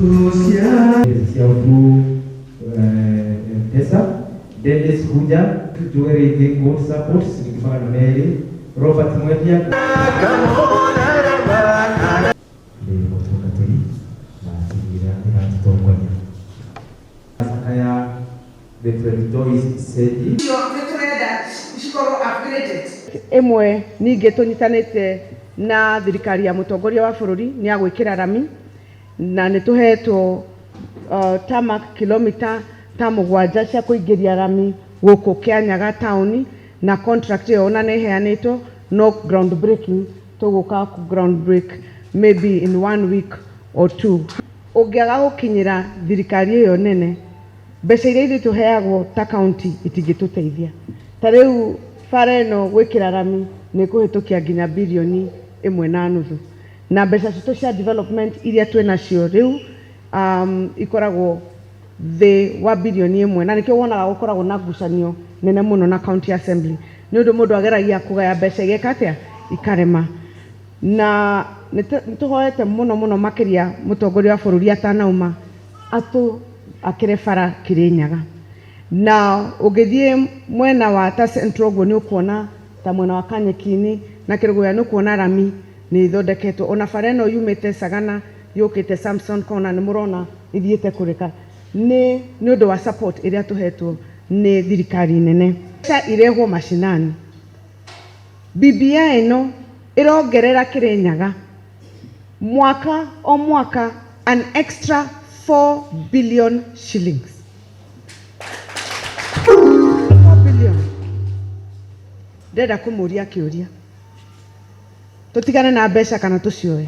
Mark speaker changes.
Speaker 1: Cia through M-Pesa. Dennis Huja, tujuge rĩngĩ good support ciringi 200. Robert Mwendia nĩ mũtungatĩri na timu ĩrĩa ĩratũtongoria. Sakaya Bethuel Joyce Sedi.
Speaker 2: Icio nĩ tũrenda cikorwo upgraded.
Speaker 3: Ĩmwe ningĩ tũnyitanĩte na thirikari ya mũtongoria wa bũrũri nĩ ya gwĩkĩra rami na nĩ tũhetwo tarmac kilomita ta 7 cia kũingĩria rami gũkũ Kĩanyaga taũni na contract ĩyo ona nĩ ĩheanĩtwo no ground breaking tũgũka ground break maybe in one week or two. Ũngĩaga gũkinyĩra thirikari ĩyo nene mbeca iria ithuĩ tũheagwo ta county itingĩtũteithia. Ta rĩu bara ĩno gwĩkĩra rami nĩ ĩkũhĩtũkia nginya 1.5 birioni na mbeca citũ cia development iria twĩ nacio rĩu ikoragwo thĩ wa 1 birioni na nĩkĩo wonaga gũkoragwo na ngucanio nene mũno na county assembly nĩ ũndũ mũndũ ageragia kũgaya mbeca igeka atĩa ikarema. Na nĩ tũhoete mũno mũno makĩria mũtongoria wa bũrũri atanauma atũ akĩre bara Kĩrĩnyaga. Na ũngĩthiĩ mwena wa ta Central ũguo nĩ ũkuona ta mwena wa Kanyekini na Kĩrũgũya nĩ ũkuona rami nĩ ithondeketwo. Ona bara ĩno yumĩte Sagana yũkĩte Samson Corner nĩ mũrona ithiĩte kũrĩka nĩ ũndũ wa support ĩrĩa tũhetwo nĩ thirikari nene. Mbeca irehwo mashinani. BBI ĩno ĩrongerera Kĩrĩnyaga mwaka o mwaka an extra 4 billion shillings. 4 billion. Ndĩrenda kũmũria kĩũria. Tũtigane na mbeca kana tũcioe?